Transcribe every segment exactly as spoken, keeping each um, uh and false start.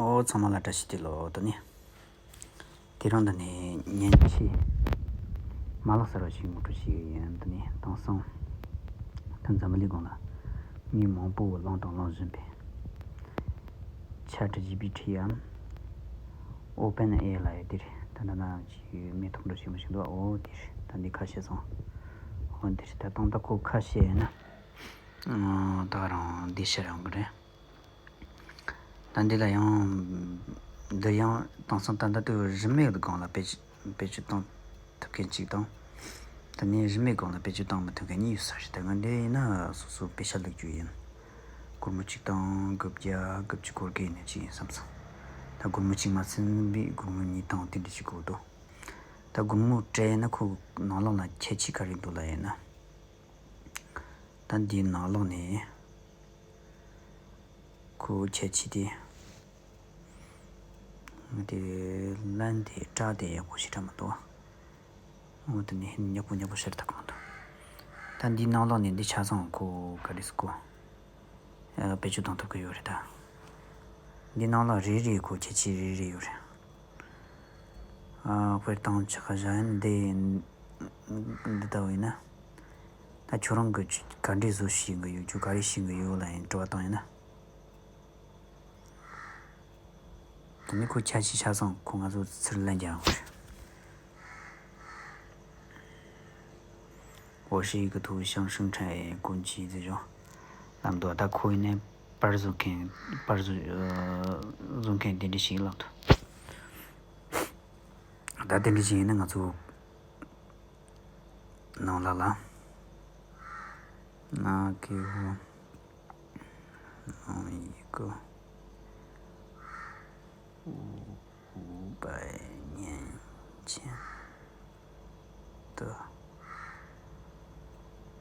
ཨོ་ཚང་མ་ལ་བཀྲ་ཤིས་བདེ་ལེགས། དེ་ནས་དེ་རིང་འདི་ནས་མཉེན་ཆས་མ་ལག་གསར་བ་ཞིག་ངོ་སྤྲོད་བྱེད་ཀྱི་ཡིན། འདི་ནས་དེང་སང་ད་འཛམ་བུ་གླིང་སྒང་ལ་མི་མང་པོ་བླངས་དང་བླངས་བཞིན་པའི་ཆེ་ཊི་ཇི་པི་ཊི་ཡམ་ཨོ་པན་ཨེ་ཨའི་ལབ་ཡ་དེ་རེད། ད་ད་ན་ཅིག་མི་ཐོག་འགྲོ་ཞིག་མ་ཞིག་འདུག་ཨོ་དེ་རེད། ད་འདི་ཁ་ཕྱེ་སོང་། ཨོ་དེ་རེད། ད་དང་ད་ཁོ་ཁ་ཕྱེ་ཡིན་ན། ཨ། ད་རང་འདི་ཕྱིར་ཡོང་གི་རེད། ད་འདི་ལ་ཡང་། འདི་ཡང་དེང་སང་ད་ལྟ་དུ་རིན་མེད་སྒང་ལ་བེད་སྤྱོད་བེད་སྤྱོད་གཏོང་ཐུབ་མཁན་གཅིག་དང་། དེ་ནས་རིན་མེད་སྒང་ལ་བེད་སྤྱོད་གཏོང་མི་ཐུབ་མཁན་གཉིས་ཡོད་ས་རེད། ད་ང་འདི་ཡིན་ན་སོ་སོ་པེ་ས་བླུག་རྒྱུ་ཡིན། སྒོར་མོ་གཅིག་དང་དགུ་བརྒྱ་དགུ་བཅུ་གོ་དགུ་ཡིན་ན་གཅིག་ཡིན་བསམ་སོང་། ད་སྒོར་མོ་གཅིག་མ་ཟིན་པའི་སྒོར་མོ་གཉིས་དང་དེ་འདྲ་ཞིག་དགོས་འདུག་ད་སྒོར་མོ་སྤྲད་ན་ཁོ་ནང་ལོགས་ལ་ཁྱད་ཆོས་ག་རེ་འདུག་ལབ་ཡིན་ན། ད་འདིའི་ནང་ལོགས་ནས་ཁོའི་ཁྱད་ཆོས་དེ། ང་དེ་ལན་དེ་སྐྲ་དེ་ཡག་པོ་ཞེ་དྲག་མི་འདུག་འོ་དེ་ནས་ཡག་པོ་ཡག་པོ་ཤར་ཐུབ་ཀྱི་མི་འདུག་ད་འདིའི་ནང་ལོགས་ནས་འདི་ཆ་ཚང་ཁོ་ག་རེ་ཟེར་གོ། ཨ། བེད་སྤྱོད་གཏོང་ཐུབ་ཀྱི་ཡོད་རེད་ད། འདི་ནང་ལ་རེ་རེ་ཁོ་ཁྱད་ཆོས་རེ་རེ་ཡོད་རེད། ཨ། དཔེར་བཏང་ཆ་བཞག་ཡིན་འདི་འདི་ལྟ་བུ་ཡིན་ན། ད་ཁྱོད་རང་གི་ག་འདྲས་བཟོ་ཤེས་ཀྱི་ཡོད། ཁྱོད་ག་རེ་ཤེས་ཀྱི་ཡོད་ལབ་ཡིན་དྲི་བ་བཏང་ཡིན་ན། དེ་ནི་ཁོ་ཁྱད་ཆོས་ཆ་ཚང་ཁོ་ང་ཚོ་ཚུར་ལན་རྒྱག་ཡོང་རེད། 我是一个图像生成工具这种 ལབ་འདུག་ད་ཁོ་ཡིན་ནའི་པར་བཟོ་མཁན་པར་བཟོ་ཨ། བཟོ་མཁན་དེ་འདྲ་ཞིག་ལབ་འདུག་ད་དེ་འདྲ་ཞིག་ཡིན་ན་ང་ཚོ་ནང་ལ་ལ་ང་གི་འོ་ནང་ཡི་གེ་五百年前 ཏུ་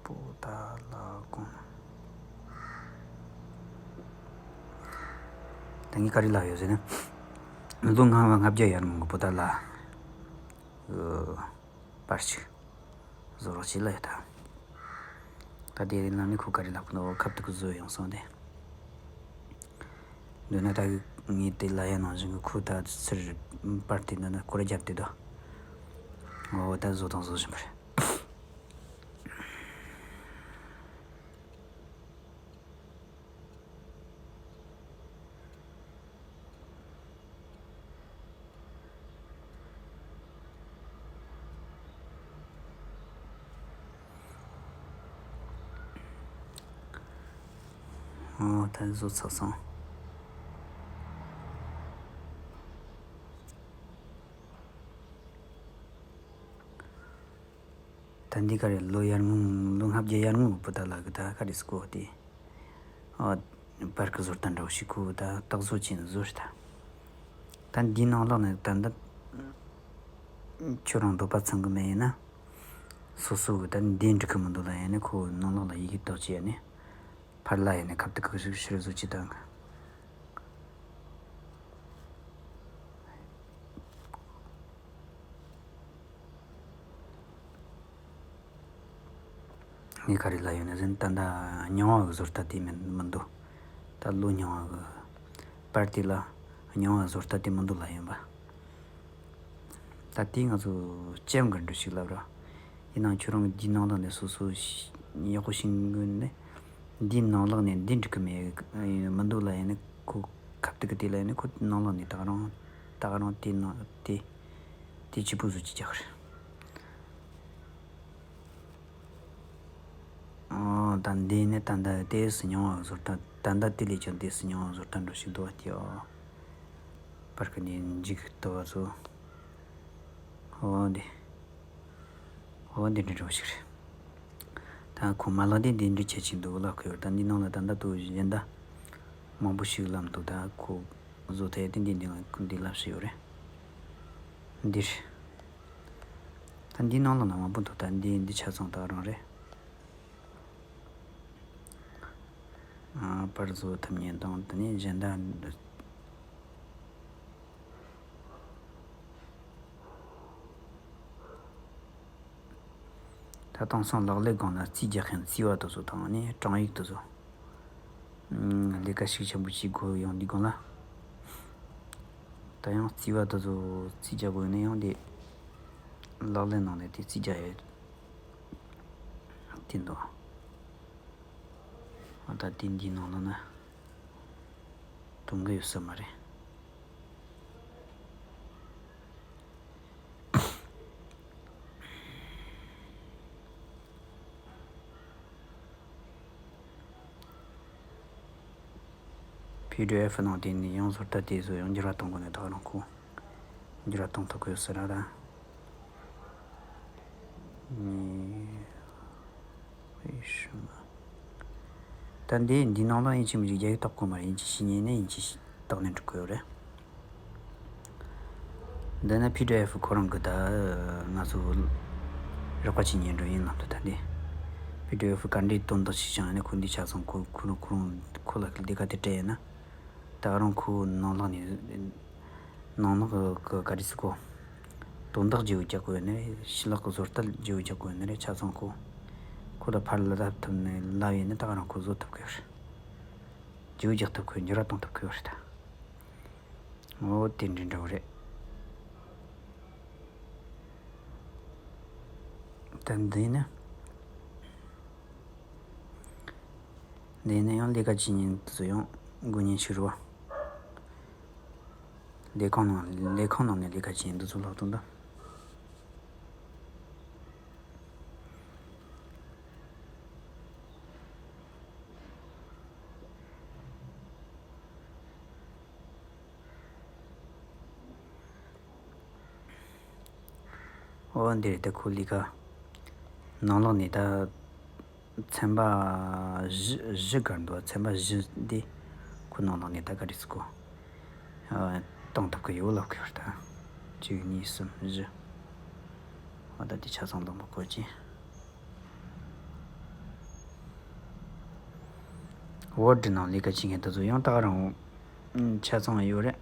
པོ་ཏཱ་ལ་གོང་། ད་ངས་ག་རེ་ལབ་ཡོད་ཟེར་ན། ལོ་ལྔ་བ་ལྔ་བརྒྱ་ཡར་སྔོན་གྱི་པོ་ཏཱ་ལ་པར་ཅིག་བཟོ་རོགས་བྱེད་ལབ་ཡོད་ད། ད་དེ་རིང་ལ་ནི་ཁོ་ག་རེ་ལབ་ཀྱི་འདུག་ཁ་ཐུག་གི་བཟོས་ཡོང་སོང་སྟེ། འདོད་ན་ད་ངས་དེ་ལ་ཡ་ནང་བཞིན་གི་ཁོ་ད་ཚུར་པར་དེ་འདི་ན་སྐོར་རྒྱབ་དེ་དོ། འོ་ད་བཟོ་དང་བཟོ་བཞིན་པ་རེད། ཨོ་ད་བཟོ་ཚར་སོང་། ད་འདི་ག་རེ་ལོ་ཡར་སྔོན་ལོ་ལྔ་བརྒྱ་ཡར་སྔོན་གྱི་པོ་ཏཱ་ལ་གི་ད་ག་རེ་སྐོར་དེ། ཨོ། པར་གི་བཟོ་ལྟ་འདྲ་བོ་ཞིག་ཁོ་ད་རྟགས་བཟོ་བྱས་ནས་བཟོ་རེད་ད། ད་འདིའི་ནང་ལོགས་ནས་ད་འདི་ཁྱོད་རང་འདོད་པ་ཚང་གི་མེད་ཡིན་ན། སོ་སོ་གི་ད་འདི་འགྲིག་གི་མི་འདུག་ལབ་ཡིན་ན་ཁོ་ནང་ལོགས་ལ་ཡི་གེ་འདོགས་བྱས་ནས་ཕར་ལ་ཡིན་ན་ཁ་བཏུག་གི་ཞིག་ཕྱིར་བཟོ་བྱེད་དང་། ངས་ག་རེ་ལབ་ཡོད་ན་ཟེར་ན་ད་ལྟ་རྙིང་བ་གི་བཟོ་ལྟ་དེ་མིན་མི་འདུག་ད་ལོ་རྙིང་བ་གི་པར་དེ་ལ་རྙིང་བ་བཟོ་ལྟ་དེ་མི་འདུག་ལབ་ཡིན་པ། ད་དེ་ང་ཚོ་ལྕེམ་གི་འགྲོ་ཞིག་ལབ་ར། ཡིན་ནའང་ཁྱོད་རང་གི་འདིའི་ནང་ལོགས་ནས་སོ་སོ་ཤི་ཡག་པོ་ཤེས་གི་ནས་འདིའི་ནང་ལོགས་ནས་འདི་འགྲིག་གི་མེད་མི་འདུག་ལབ་ཡིན་ན་ཁོ་ཁ་བཏུག་གི་དེ་ལབ་ཡིན་ན་ཁོ་ནང་ལོགས་ནས་ད་ག་རང་ད་ག་རང་དེ་ནང་དེ་དེ་གཅིག་པུ་བཟོ་གཅིག་རྒྱག་གི་རེད། ཨོ་ད་འདི་ནི་ད་ལྟ་དེ་སུ་མྱོང་བ་བཟོ་ལྟ་ད་ལྟ་དེ་ལས་ཀྱང་དེ་སུ་མྱོང་བ་བཟོ་ལྟ་འགྲོ་ཞིག་འདུག་བ་དེ་ཨོ། པར་གི་ནི་འཇིག་ལྟ་བ་ཚོ། ཨོ་འདི། ཨོ་འདི་འདྲ་འགྲོ་ཞིག་རེད། ད་ཁོ་མ་ལག་དེ་འདི་འདྲ་ཁྱད་ཆོས་འདུག་ལབ་གི་ཡོད། ད་འདི་ནང་ལ་ད་ལྟ་དུ་གཞན་ད་མང་པོ་ཞིག་ལབ་འདུག་ད་ཁོ་བཟོ་ཐད་དེ་འདི་འདི་ལ་འདི་ལབ་ཞིག་ཡོད་རེད། འདིར། ད་འདི་ནང་ལ་ན་མང་པོ་འདུག་ད་འདི་འདི་ཆ་ཚང་ད་རང་རེད། ཨ། པར་བཟོ་ཐུབ་མཁན་དང་དེ་ནས་གཞན་དག་ད་དེང་སང་ལག་ལེན་སྒང་ལ་རྩིས་རྒྱག་མཁན་རྩིས་པ་དེ་ཚོ་དང་ནི་གྲངས་ཡིག་དེ་ཚོ། ཨ། ལས་ཀ་ཤུགས་ཆེན་པོ་བྱེད་དགོས་ཡོང་དུས་སྒང་ལ། ད་ཡང་རྩིས་པ་དེ་ཚོ་རྩིས་རྒྱག་དགོས་ན་ཡང་དེ་ལག་ལེན་ནང་ནས་དེ་རྩིས་རྒྱག་ཡས་དེ་འདུག་ཨ། ད་དེ་འདིའི་ནང་ལ་ན་དོན་གི་ཡོད་ས་མ་རེད། པི་ཌི་ཨེཕ་ནང་དེ་ནས་ཡང་བཟོ་ལྟ་དེ་ཚོ་ཡང་འགྱུར་བ་གཏོང་དགོས་ནས་ད་རང་ཁོ་འགྱུར་བ་གཏོང་ཐུབ་ཀྱི་ཡོད་ས་རེད་ད། ནི། ཨེ་ཤི་མ། ད་འདི་འདི་ནང་ལ་ཡིན་གཅིག་མིན་གཅིག་རྒྱ་ཡིག་བཏགས་དགོས་མ་རེད། ཡིན་གཅིག་ཤེས་ཉན་ནས་ཡིན་གཅིག་བཏགས་ནས་འགྲིག་གི་ཡོད་རེད། འདི་ནི་པི་ཌི་ཨེཕ་ཁོ་རང་གི་ད་ང་ཚོ་རགས་པ་ཅིག་ཉན་འགྲོ་ཡིན་ལབ་འདུག་ད་འདི་པི་ཌི་ཨེཕ་ག་འདྲའི་དོན་དག་ཞིག་བྱུང་ཡང་ནི་ཁོ་འདི་ཆ་ཚང་ཁོ་ཁོ་རང་ཁོ་རང་ཁོ་ལ་ལས་ཀ་དེ་སྤྲད་ཡིན་ན། ད་རང་ཁོ་ནང་ལོགས་ནས་ནང་ལོགས་ཀྱི་ག་རེ་ཟེར་གོ། དོན་དག་བརྗེ་བོ་རྒྱག་དགོས་ནི་རེད། ཕྱི་ལོགས་ཀྱི་བཟོ་ལྟ་བརྗེ་བོ་རྒྱག་དགོས་ནི་རེད། ཆ་ཚང་ཁོ་ཁོ་ལ་ཕར་ལ་ལབ་ཐུབ་ནི་ལབ་ཡིན་ན་ད་རང་ཁོ་བཟོ་ཐུབ་ཀྱི་ཡོད་རེད། བརྗེ་བོ་རྒྱག་ཐུབ་ཀྱི་ཡོད། འགྱུར་བ་གཏོང་ཐུབ་ཀྱི་ཡོད་རེད་ད། འོ་དེ་འདྲ་འདྲ་བོ་རེད། ད་འདི་ནི། འདི་ནི་ཡང་ལས་ཀ་བྱེད་ཉིན་དུ་ཡང་དགོས་ཉིན་ཞིག་རེད་བ། ལས་ཁང་ནང་ལས་ཁང་ནང་ནས་ལས་ཀ་བྱེད་ཉིན་དུ་ཚོ་ལྷག་ཏུ་འདུག་འོ་འདིར་ད་ཁོ་ལི་ཀ་ནང་ལོགས་ནས་ད་ཚན་པ་བཞི་བཞི་གར་འདུག་ཚན་པ་བཞི་འདི་ཁོ་ནང་ལོགས་ནས་ད་ག་རེ་ཟེར་གོ། ཨ། གཏོང་ཐུབ་ཀྱི་ཡོད་ལབ་ཀྱི་ཡོད་ད། གཅིག་གཉིས་གསུམ་བཞི། འོ་ད་འདི་ཆ་ཚང་བླངས་པ་ཁོ་ཅི། ཝར་ཌི་ནང་ལས་ཀ་བྱེད་མཁན་དེ་ཚོ་ཡང་ད་ག་རང་ཆ་ཚང་ཡོད་རེད།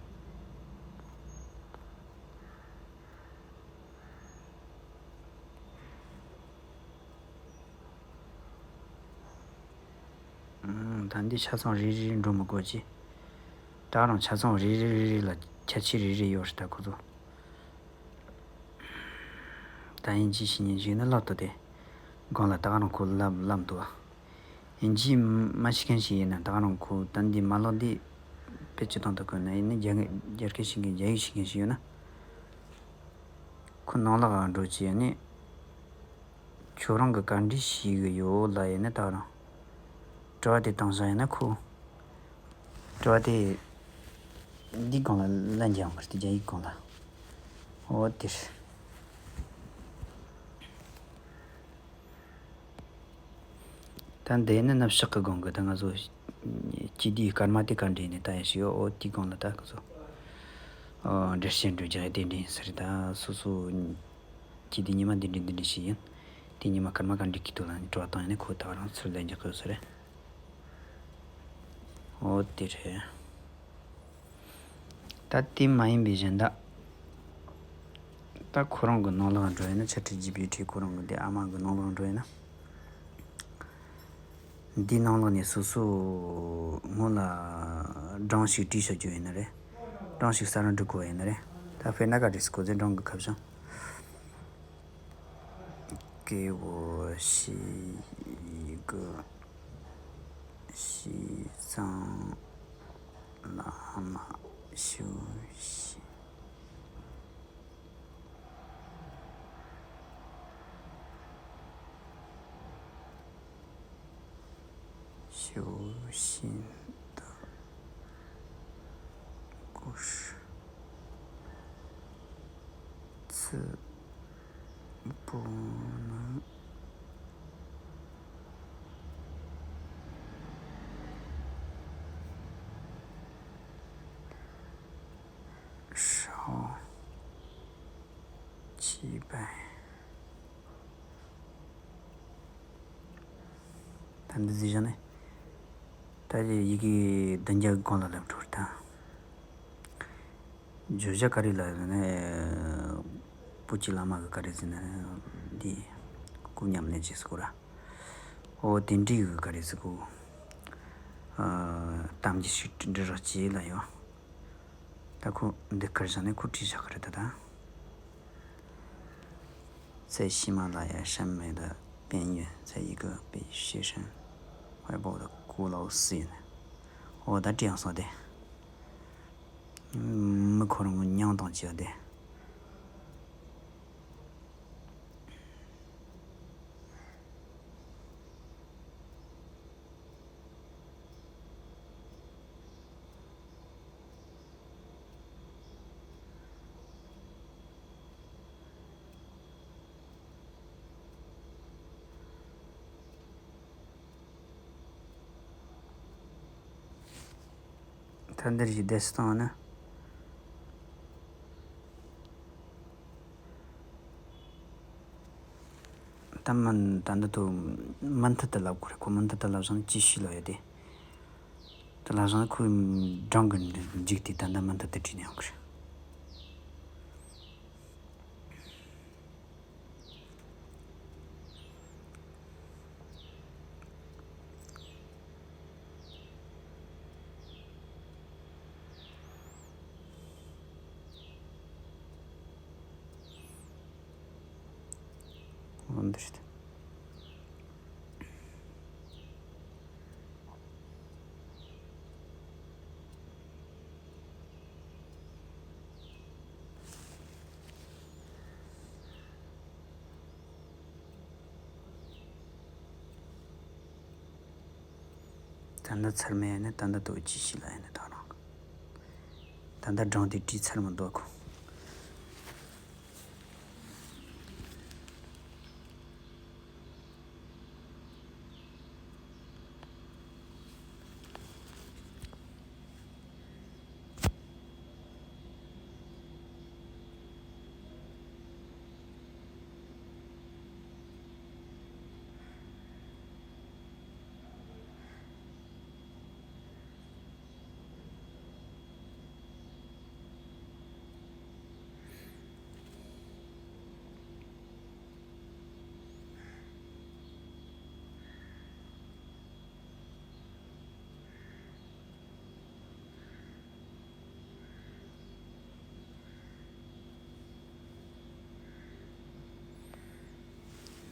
ཨང་། ད་འདི་ཆ་ཚང་རེ་རེ་རེ་འགྲོ་མི་དགོས་ཀྱི། ད་ག་རང་ཆ་ཚང་རེ་རེ་རེ་རེ་ལ་ཁྱད་ཆོས་རེ་རེ་ཡོད་རེད་ད་ཁོ་ཚོ། ད་ཡིན་གཅིག་ཤེས་ཉིན་ཞིག་ནི་ལབ་ཏུ་དེ། སྒང་ལ་ད་ག་རང་ཁོ་ལབ་ལབ་འདུག་ཡིན་གཅིག་མ་ཤེས་མཁན་ཞིག་ཡིན་ན་ད་ག་རང་ཁོ་ད་འདི་མ་ལོག་འདི་དཔེ་ཅི་ཐང་དུ་བཀོད་ན་ཡིན་ན་རྒྱ་རྒྱ་སྐད་ཤེས་མཁན་རྒྱ་ཡིག་ཤེས་མཁན་ཞིག་ཡོད་ན། ཁོ་ནང་ལ་ག་འགྲོ་ཅི་ཡིན་ནི། ཁྱོད་རང་གི་ག་འདྲ་ཞིག་ཡོད་ལ་ཡིན་ན་ད་ག་རང་། དྲི་བ་དེ་བཏང་བཞག་ཡིན་ན་ཁོ། དྲི་བ་དེ། འདི་སྒང་ལ་ལན་རྒྱག་ཡོང་གི་རེད་རྒྱ་ཡིག་སྒང་ལ། འོ་དེ་རེད། ད་འདི་ནི་ནུབ་ཕྱོགས་ཀྱི་སྒང་གི་ད་ང་ཚོ་སྤྱི་བདེའི་སྐར་མ་དེ་ག་འདྲ་ཡིན་ནི་ད་ཡ་ཞིག་ཡོད། འོ་དེའི་སྒང་ལ་ད་ཁོ་ཚོ་འགྲེལ་བཤད་འགྲོ་རྒྱག་ཡ་དེ་འདྲ་ཡིན་ས་རེད། ད་སོ་སོ་སྤྱི་བདེ་ཉི་མ་འདི་འདྲ་འདི་འདྲ་ཞིག་ཡིན། དེ་ཉི་མ་སྐར་མ་ག་འདྲ་གི་ཐོག་ལ་ནི་དྲི་བ་བཏང་ཡ་ནི་ཁོ་ད་རང་ཚུར་ལན་རྒྱག་གི་ཡོད་ས་རེད། འོ་དེ་རེད། ད་དེ་མ་ཡིན་པའི་གཞན་དག་ད་ཁོ་རང་གི་ནང་ལོགས་འགྲོ་ཡིན་ན་ཆ་ཁྲི་ཇི་པི་ཊི་ཁོ་རང་གི་དེ་ཨ་མ་གི་ནང་ལོགས་འགྲོ་ཡིན་ན། འདིའི་ནང་ལོགས་ནས་སོ་སོ་སྔོན་ལ་སྒྲུང་ཞིག་བྲིས་བཞག་རྒྱུ་ཡིན་ནི་རེད། སྒྲུང་ཞིག་གསར་འགྲོ་དགོས་ཡིན་ནི་རེད། ད་དཔེར་ན་ག་རེ་ཟེར་གོ་ཚེ་སྒྲུང་གི་ཁ་བྱང་། སྐྱེ་བོ་ཞིག་གི་ཞིག་ཚང་ལ་མ་ཞུ་ཞིག་ཞུ་ཞིན་དུ་ཀུ་ཤུ་ཚི་པོ་ནི་ཧྲོ་ཅི་པན། ད་འདི་ཟིག་བཞག་ནས། ད་ཡི་གེ་བདུན་བརྒྱ་གོང་ལ་ལབ་འགྲོ་ད། བརྗོད་བྱ་ག་རེ་ལ་ནི། བོད་ཀྱི་བླ་མ་གི་ག་རེ་ཟེར་ན་འདི། སྐུ་ཉམས་ལེན་བྱེད་ཟེར་གོ་ར། ཨོ་དེ་འདྲའི་གི་ག་རེ་ཟེར་གོ། ཨ། གཏམ་རྒྱུད་ཞིག་འབྲི་རོགས་བྱེད་ལ་ཡོད། ད་ ད་ཁོ་འདི་གར་བཞག་ནས་ཁོ་བྲིས་བཞག་གི་རེད་ད། ད། 在喜马拉雅上面的边缘，在一个被写成怀抱的古老寺院。འོ་ད་བྲིས་ཡང་སོང་སྟེ། མི་ཁོ་རང་མྱང་དང་བཅས་ཏེ། ད་འདིར་གྱི་བསྡད་སྟངས་ནི། ད་མི་ད་འདི་དུ་མུ་མཐུད་དུ་ལབ་དགོས་རེད། ཁོ་མུ་མཐུད་དུ་ལབ་བཞག་ན་ཅི་ཞིག་ལབ་ཡོད་དེ། དེ་ལབ་བཞག་ན་ཁོའི་སྦྲང་གི་མཇུག་དེ་ད་ལྟ་མུ་མཐུད་དུ་བྲིས་ནས་ཡོང་གི་རེད། འོ་འདི་རེད། ད་ལྟ་ཚར་མེད་ཡིན་ན་ད་ལྟ་དོ་ཅི་ཞིག་ལ་ཡིན་ན་ད་རང་། ད་ལྟ་སྦྲང་དེ་བྲིས་ཚར་མི་འདུག་གོ།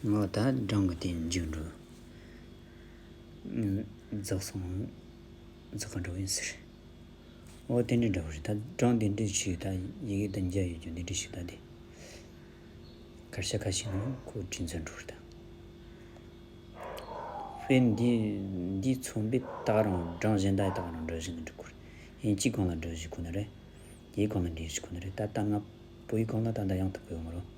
ངོ་ད་སྦྲང་གི་དེ་འཇིག་འགྲོ། རྫོགས་སོང་། རྫོགས་ག་འགྲོ་ཡིན་ཟེར། འོ་དེ་འདྲ་འདྲ་བོ་རེད། ད་སྦྲང་དེ་འདྲ་ཞིག་ད་ཡི་གེ་དང་འཇའ་ཡོད་རྒྱུ་འདི་འདྲ་ཞིག་ད་དེ། སྐར་ཆ་ཁ་ཤས་ནང་ཁོ་བྲིས་ཚར་འགྲོ་རེད་ད། དཔེ་འདི་འདི་མཚོན་པའི་ད་རང་སྦྲང་གཞན་དག་ད་རང་འགྲོ་བཞིན་འགྲོ་དགོས་རེད། ཡིན་གཅིག་གང་ལ་འགྲོ་བཞིན་ཁོ་ན་རེད། དེའི་སྒང་ལ་འདྲེས་ཞིག་ཁོ་ན་རེད། ད་ལྟ་ང་བོད་ཡིག་སྒང་ལ་ད་ལྟ་ཡང་དག་པོ་ཡོང་མ་རུང་།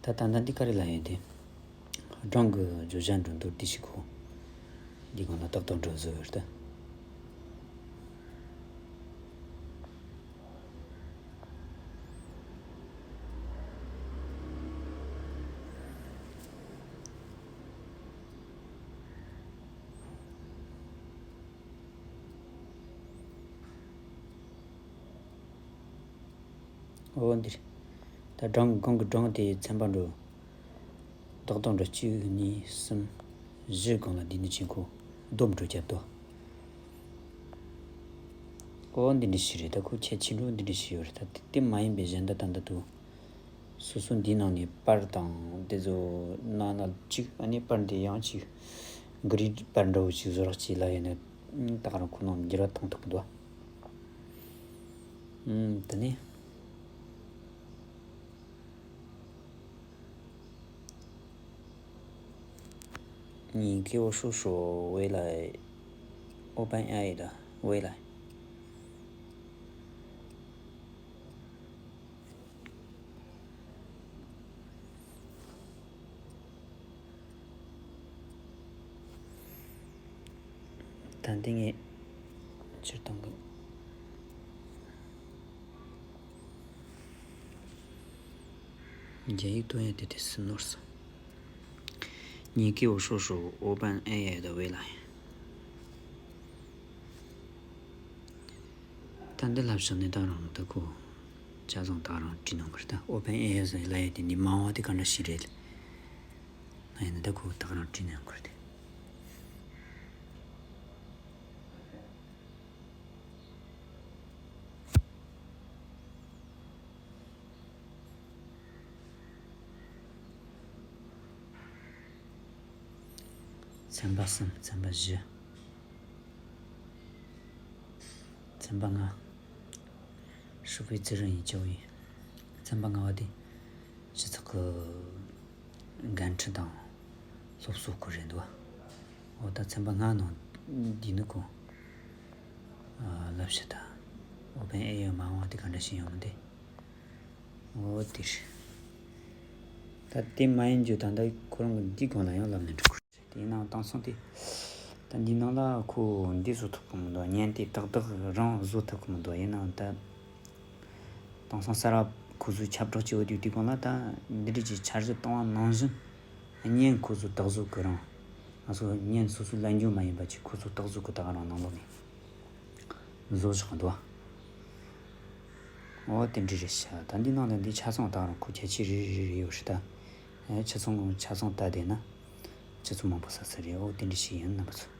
ད་ད་ལྟ་འདི་ག་རེ་ལབ་ཡོད་དེ། སྦྲང་གི་བརྗོད་བྱ་འགྲོ་འདུག་འདི་ཞིག་གོ། འདི་གང་ལ་ཏག་ཏག་འགྲོ་བཟོ་ཡོད་ད། འོ་འདིར། ད་སྦྲང་གོང་གི་སྦྲང་དེའི་ཚན་པ་འགྲོ། རྡོག་རྡོག་འགྲོ་གཅིག་གཉིས་གསུམ། བཞི་གང་ལ་འདི་ནི་ཆེན་ཁོ། སྡོམ་འགྲོ་རྒྱབ་ཏོ། འོ་འདི་འདྲ་ཞིག་རེད། ད་ཁོ་ཁྱད་ཆོས་འགྲོ་འདི་འདྲ་ཞིག་ཡོད་རེད། ད་དེ་དེ་མ་ཡིན་པའི་གཞན་དག་ད་ལྟ་དུ། སོ་སོ་འདིའི་ནང་ནས་པར་དང་དེ་ཚོ་ནང་ན་གཅིག་ཨ་ནི་པར་འདི་ཡང་གཅིག་གི་རིགས་པར་འདྲ་བོ་ཅིག་བཟོ་རོགས་གྱིས་ལབ་ཡོད་ན། ད་ག་རང་ཁོ་ནང་འགྱུར་བ་གཏོང་ཐུབ་ཀྱི་འདུག་ཨ། ད་ནི། 你给我说说未来，我本爱的未来。 ད་འདི་ངས་ཕྱིར་གཏོང་གི། རྒྱ་ཡིག་སྟོན་ཡ་དེ་དེ་སུ་ནོར་སོང་། 你给我说说我本爱的未来。 ད་འདི་ལབ་བཞག་ནས་ད་རང་ད་ཁོ་ཆ་ཚང་ད་རང་བྲིས་གནང་གི་རེད། ད་ཨོ་པན་ཨེ་ཨའི་ལབ་ཡ་དེ་འདི་མང་བ་དེ་ག་འདྲ་ཞིག་རེད། ང་ཡིན་ན་ད་ཁོ་ད་རང་བྲིས་གནང་གི་རེད། ཚན་པ་གསུམ། ཚན་པ་བཞི། ཚན་པ་ལྔ། 是否自认已交易། ཚན་པ་ལྔ་པ་དེ་སྤྱི་ཚོགས་ཀྱི་འགན་འཁྲི་དང་སློབ་གསོ་སྐོར་རེད་འདུག་འོ་ད་ཚན་པ་ལྔ་ནང་འདི་ནི་ཁོ་ལབ་ཤི་ད། ཨོ་པན་ཨེ་ཨའི་མ་འོངས་པ་དེ་ག་འདྲ་ཞིག་ཡོང་དེ། འོ་དེ་རེད། ད་དེ་མ་ཡིན་རྒྱུ་ད་ལྟ་ཁོ་རང་གི་འདི་སྒང་ལ་ཡང་ལབ་ནས་འགྲོ་དགོས་རེད། དེ་ཡིན་ནའང་དེང་སང་དེ་ད་འདི་ནང་ལ་ཁོ་འདི་བཟོ་ཐུབ་ཀྱི་མི་འདུག་བརྙན་དེ་ཏག་ཏག་རང་བཟོ་ཐུབ་ཀྱི་མི་འདུག་ཡིན་ནའང་ད་དེང་སང་གསར་པ་ཁོ་ཚོས་ཁྱབ་བསྒྲགས་བྱེད་འོ་དེ་དེ་སྒང་ལ་ད་འདི་འདྲ་ཅིག་འཆར་གཞི་བཏང་བ་ནང་བཞིན་བརྙན་ཁོ་ཚོས་ཏག་བཟོ་གི་རང་ང་ཚོ་བརྙན་སོ་སོའི་ལབ་རྒྱུ་མ་ཡིན་པ་ཅིག་ཁོ་ཚོས་ཏག་བཟོ་གི་ད་ག་རང་ནང་ལོགས་ནས། བཟོ་བཞག་འདུག་འོ་དེ་འདྲ་རེད་ཤག་ད་འདི་ནང་ལ་འདི་ཆ་ཚང་ད་རུང་ཁོ་ཁྱད་ཆོས་རེ་རེ་རེ་ཡོད་རེད་ད། ཨེ་ཆ་ཚང་ཆ་ཚང་ལྟ་བསྡད་ན་ཆུ་ཚོད་མང་པོ་ཟ་ས་རེད། འོ་དེ་འདྲ་ཞིག་ཡིན། རྣམ་པ་ཚོ་